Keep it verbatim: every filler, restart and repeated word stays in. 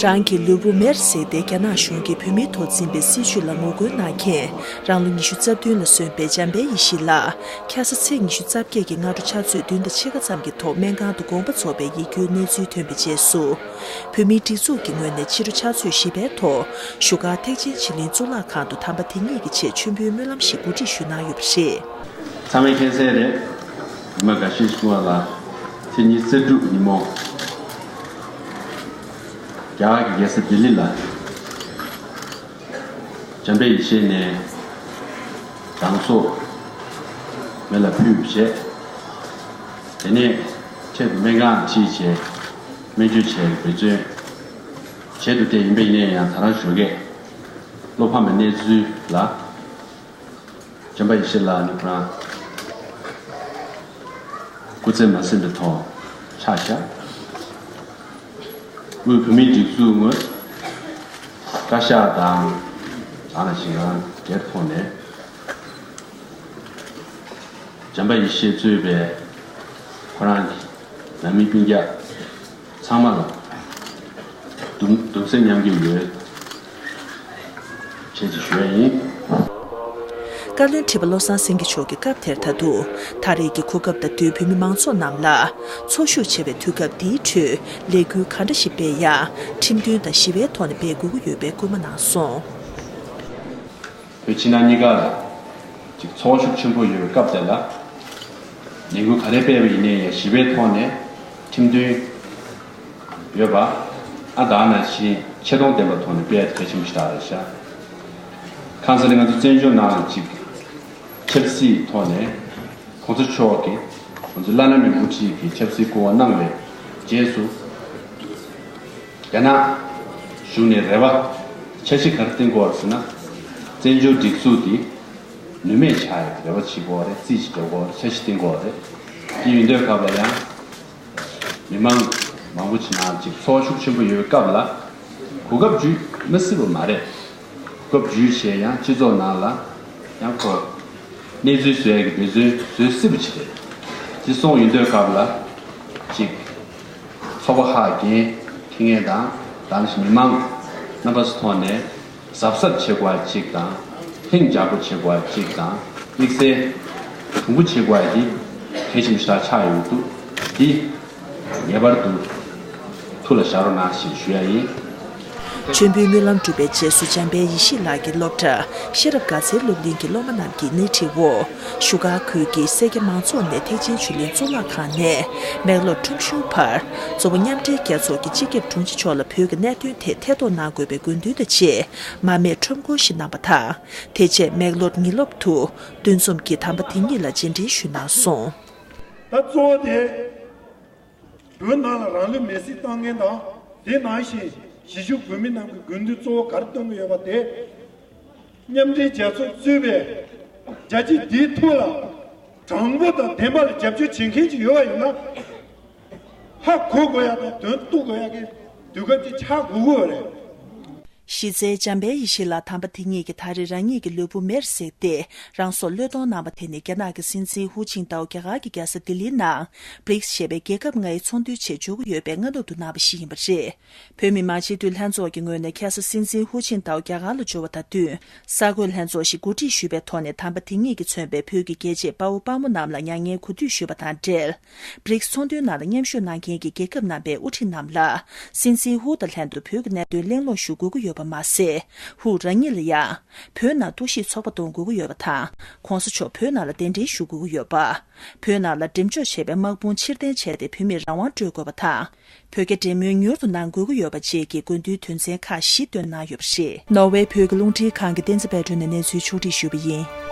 རང་གི་ལུས་པོ་མེར་བསྲེགས་ཏེ། རྒྱ་ནག་གཞུང་གིས་བོད་མིའི་ཐོག་འཛིན་པའི་སྲིད་བྱུས་ལ་ངོ་རྒོལ་གནང་མཁན། རང་ལོ་ཉི་ཤུ་རྩ་བདུན་ལ་སོན་པའི་འཇམ་དཔལ་ཡེ་ཤེས་ལགས། ཁ་སང་ཚེས་ཉི་ཤུ་རྩ་བརྒྱད་ཀྱི་སྔ་དྲོ་ཕྱག་ཚོད་བདུན་དང་ཕྱེད་ཀ་ཙམ་གྱི་ཐོག་སྨན་ཁང་དུ་དགོངས་པ་རྫོགས་པའི་ཡིད་སྐྱོའི་གནས་ཚུལ་ཐོན་པའི་རྗེས་སུ། བོད་མིའི་སྒྲིག་འཛུགས་ཀྱི་ངོས་ནས་ཕྱི་དྲོ་ཕྱག་ཚོད་བཞི་པའི་ཐོག་བཞུགས་སྒར་ཐེག་ཆེན་ཆོས་གླིང་གཙུག་ལག་ཁང་དུ་དམ་པ་དེ་ཉིད་ཀྱི་ཆེད་མཆོད་འབུལ་སྨོན་ལམ་ཞིག་གོ་སྒྲིག་ཞུས་གནང་ཡོད་པ་རེད། ཚང་མས་མཁྱེན་གསལ་རེད། ཉི་མ་འགའ་ཤས་ཤིག་སྔོན་ལ་ཚེས་ཉི་ཤུ་རྩ་དྲུག་ཉིན་མོ། རྒྱ་གར་གྱི་རྒྱལ་ས་ལྡི་ལི་ལ། འཇམ་དཔལ་ཡེ་ཤེས་ནས་རང་སྲོག་མེ་ལ་ཕུལ་བ་བྱས། དེ་ནས་ཆེད་དུ་སྨན་ཁང་ཁྲིད་བྱས། སྨན་བཅོས་བྱས་འབད་བརྩོན་བྱས་འདུག་དེ་ཡིན་པ་ཡིན་ན་ཡང་། ད་རང་ཞོགས་ཀས་བློ་ཕམ་པའི་གནས་ཚུལ་ལ། འཇམ་དཔལ་ཡེ་ཤེས་ལགས་ནི་ཁོ་རང་སྐུ་ཚེ་མ་ཟིན་པའི་ཐོག་ཆགས་བཞག་དབུས་བོད་མིའི་སྒྲིག་འཛུགས་ངོས་བཀའ་ཤག་དང་། རང་ལ་ཞིང་ཁང་སྒེར་ཐོག་ནས། འཇམ་དཔལ་ཡེ་ཤེས་གཙོས་པའི་ཁོ་རང་གི་ནང་མི་སྤུན་ཀྱག་ཚང་མ་ལ་གདུང་གདུང་སེམས་མཉམ་སྐྱེད་ཡོད་ཅེས་ཞུ་ཡ་ཡིན། བཀའ་བློན་ཁྲི་པ་བློ་བཟང་སེང་གེ་མཆོག་གིས་སྐབས་དེར། ད་དུང་ད་རེས་ཀྱི་གོ་སྐབས་དང་བསྟུན། བོད་མི་མང་ཚོགས་རྣམས་ལ་འཚོ་བཞུགས་ཆེ་བའི་དུས་སྐབས་འདིའི་ཁྲོད་ལས་འགུལ་ག་འདྲ་ཞིག་སྤེལ་ཡང་། ཁྲིམས་མཐུན་དང་ཞི་བའི་ཐོག་ནས་སྤེལ་དགོས་ཀྱི་ཡོད་པའི་སྐུལ་མ་གནང་སོང་། བོད་ཕྱི་ནང་གཉིས་ཀ་ལ་ཅིག་ཚོར་ཤུགས་ཆེན་པོ་ཡོད་པའི་སྐབས་དེ་ལ། ལས་འགུལ་ག་རེ་སྤེལ་བ་ཡིན་ནའི་ཡང་། ཞི་བའི་ཐོག་ནས་ཁྲིམས་མཐུན་ཡོད་པ། ཨ། ད་ནང་བཞིན་ཆེ་མཐོང་ལྡན་པའི་ཐོག་ནས་སྤེལ་ཡ་དེ་གལ་ཆེན་པོ་ཞིག་རེད་ཤག་ཁ་སང་ལ་ང་ཚོ་བཙན་བྱོལ་ནང་ཅིག་ཆབ་སྲིད་ཐོག་ནས། གོང་ས་མཆོག་གིས་ང་ཚོ་བླ་ན་མེད་པའི་དབུ་ཁྲིད་ཀྱི་ཆབ་སྲིད་སྐུ་དབང་གནང་བའི་རྗེས་སུ། རྒྱ་ནག་གཞུང་ནས་རེ་བ་འཆར་གཞི་ག་རེ་བཏིང་གི་ཡོད་རེད་ཟེར་ན། བཙན་བྱོལ་སྒྲིག་འཛུགས་འདི་ནུས་མེད་ཆགས་ཡག་རེ་བ་བྱེད་ཀྱི་ཡོད་རེད། རྩིས་ཅིག་རྒྱག་གི་ཡོད་རེད། འཆར་གཞི་བཏིང་གི་ཡོད་རེད། དེ་ཡིན་དུས་སྐབས་ལ་ཡང་། མི་མང་མང་པོ་ཅིག་ནང་ཅིག་ཚོར་ཤུགས་ཆེན་པོ་ཡོད་སྐབས་ལ། གོ་སྐབས་བརྒྱུད་མི་སྲིད་པ་མ་རེད། གོ་སྐབས་བརྒྱུད་བྱས་ཡང་སྤྱི་ཚོགས་ནང་ལ་ཡང་ཁོ་གནས་ཚུལ་བཟོ་ཡག་གི་འབད་བརྩོན་བཟོ་སྲིད་པ་ཅིག་རེད། དེ་སོང་ཡོང་དུས་སྐབས་ལ་ཅིག་ཚོགས་པ་ཁག་འགན་འཁྱེར་མཁན་དང་། ད་ནང་བཞིན་མི་མང་རྣམ་པ་ཚོའི་ཐོག་ནས་གཟབ་གཟབ་བྱེད་དགོས་པ་ཅིག་དང་། ལྷིང་འཇགས་པོ་བྱེད་དགོས་པ་ཅིག་དང་། དམིགས་བསལ་གྲུང་པོ་བྱེད་དགོས་པ་འདི་གལ་ཆེན་པོ་ཞིག་ཆགས་ཡོང་གི་འདུག་འདི་ངེས་པར་དུ་ཐུགས་ལ་བཞག་རོགས་གནང་ཞེས་ཞུ་ཡ་ཡིན། མཆོད་འབུལ་སྨོན་ལམ་གྲུབ་པའི་རྗེས་སུ། འཇམ་དཔལ་ཡེ་ཤེས་ལགས་ཀྱི་སློབ་གྲྭ་ཤེས་རབ་དགའ་ཚལ་སློབ་གླིང་གི་སློབ་མ་རྣམས་ཀྱི་སྣེ་ཁྲིད་འོག་བཞུགས་སྒར་ཁུལ་གྱི་སེར་སྐྱ་མང་ཚོགས་ནས་ཐེག་ཆེན་ཆོས་གླིང་གཙུག་ལག་ཁང་ནས་མེག་ལོར་ཁྲོམ་གཞུང་བར། མཚོ་བོད་མཉམ་འབྲེལ་རྒྱལ་ཚོགས་ཀྱི་སྤྱི་ཁྱབ་དྲུང་ཆེ་མཆོག་ལ་བོད་ཀྱི་གནད་དོན་ཐད་ཐེ་གཏོགས་གནང་དགོས་པའི་དགོས་འདུན་དང་བཅས་མར་མེ་ཁྲོམ་སྐོར་ཞིག་གནང་བ་དང་། དེ་རྗེས་མེག་ལོར་ཉིན་སློབ་ཏུ་འདུ་འཛོམས་ཀྱིས་དམ་པ་དེ་ཉིད་ལ་རྗེས་དྲན་ཞུས་གནང་སོང་། ད་གཙོ་བོ་དེ། བོད་ནང་ལ་རང་ལུས་མེར་སྲེག་བཏང་མཁན་དང་། དེ་ནང་བཞིན་གཞིས་བཞུགས་བོད་མི་རྣམས་ཀྱི་དགོས་འདུན་གཙོ་བོ་ག་རེ་བཏོན་གྱི་ཡོད་པ་དེ། མཉམ་འབྲེལ་རྒྱལ་ཚོགས་གཙོས་པའི་རྒྱལ་སྤྱི་འདིའི་ཐོག་ལ་དྲང་པོ་དང་བདེན་པ་ལ་རྒྱབ་སྐྱོར་བྱེད་མཁན་ཅིག་ཡོད་པ་ཡིན་ན། ཧ་གོ་དགོས་ཡ་དང་དོན་རྟོགས་དགོས་ཡ་གི་དུས་སྐབས་ཅིག་ཆགས་དགོས་ཀྱི་ཡོད་རེད། གཞི་རྩའི་འཇམ་དཔལ་ཡེ་ཤེས་ལགས་དམ་པ་དེ་ཉིད་ཀྱིས་ད་རེས་རང་ཉིད་ཀྱི་ལུས་པོ་མེར་བསྲེགས་ཏེ་རང་སྲོག་བློས་གཏོང་གནང་བ་དེ་ནི། རྒྱ་ནག་གི་སྲིད་འཛིན་ཧུའུ་ཅིན་ཏའོ་རྒྱ་གར་གྱི་རྒྱལ་ས་ལྡི་ལིའི་ནང་བྷི་རིགས་ཞེས་པའི་རྒྱལ་ཁབ་ལྔའི་ཚོགས་འདུའི་ཆེད་འབྱོར་གྱི་ཡོད་པའི་སྔ་ནུབ་ཏུ་གནང་བ་ཞིག་ཡིན་པ་རེད། བོད་མི་མང་སྤྱི་འཐུས་ལྷན་ཚོགས་ཀྱི་ངོས་ནས་ཁ་སང་སྲིད་འཛིན་ཧུའུ་ཅིན་ཏའོ་རྒྱ་གར་ལ་འབྱོར་བ་དང་བསྟུན། གསར་འགོད་ལྷན་ཚོགས་ཤིག་གོ་སྒྲིག་ཞུས་པའི་ཐོག་ནས། དམ་པ་དེ་ཉིད་ཀྱིས་མཚོན་པའི་བོད་ཀྱི་རྒྱལ་གཅེས་དཔའ་བོ་དཔའ་མོ་རྣམས་ལ་མྱ་ངན་གུས་འདུད་ཞུས་པ་དང་འབྲེལ། བྷི་རིགས་ཚོགས་འདུའི་ནང་ལ་མཉམ་ཞུགས་གནང་མཁན་གྱི་རྒྱལ་ཁབ་རྣམ་པའི་དབུ་ཁྲིད་རྣམས་ལ། སྲིད་འཛིན་ཧུའུ་དང་ལྷན་དུ་བོད་ཀྱི་གནད་དོན་གླེང་སློང་ཞུ་དགོས་ཀྱི་ཡོད་པ་མ་ཟད། ཧུའུ་རང་ཉིད་ལ་ཡང་། བོད་ནང་གཏོར་བཤིག་ཚོགས་པ་གཏོང་དགོས་ཀྱི་ཡོད་པ་དང་། གོང་ས་མཆོག་བོད་ནང་ལ་གདན་འདྲེན་ཞུ་དགོས་ཀྱི་ཡོད་པ། བོད་ནང་ལ་འགྲེམས་འཇོག་བྱས་པའི་དམག་དཔུང་ཕྱིར་འཐེན་བྱས་ཏེ། བོད་མིར་རང་དབང་སྤྲོད་དགོས་པ་དང་། བོད་རྒྱ་འབྲེལ་མོལ་མྱུར་དུ་གནང་དགོས་ཀྱི་ཡོད་པ་བཅས་ཀྱི་དགོས་འདུན་དོན་ཚན་ཁག་བཞི་བཏོན་གནང་ཡོད་པ་རེད། ནོར་ཝེ་བོད་ཀྱི་རླུང་འཕྲིན་ཁང་གི་བསྟན་འཛིན་དཔལ་སྒྲོན་ནས་གནས་ཚུལ་ཕྱོགས་སྒྲིག་ཞུས་པ་ཡིན།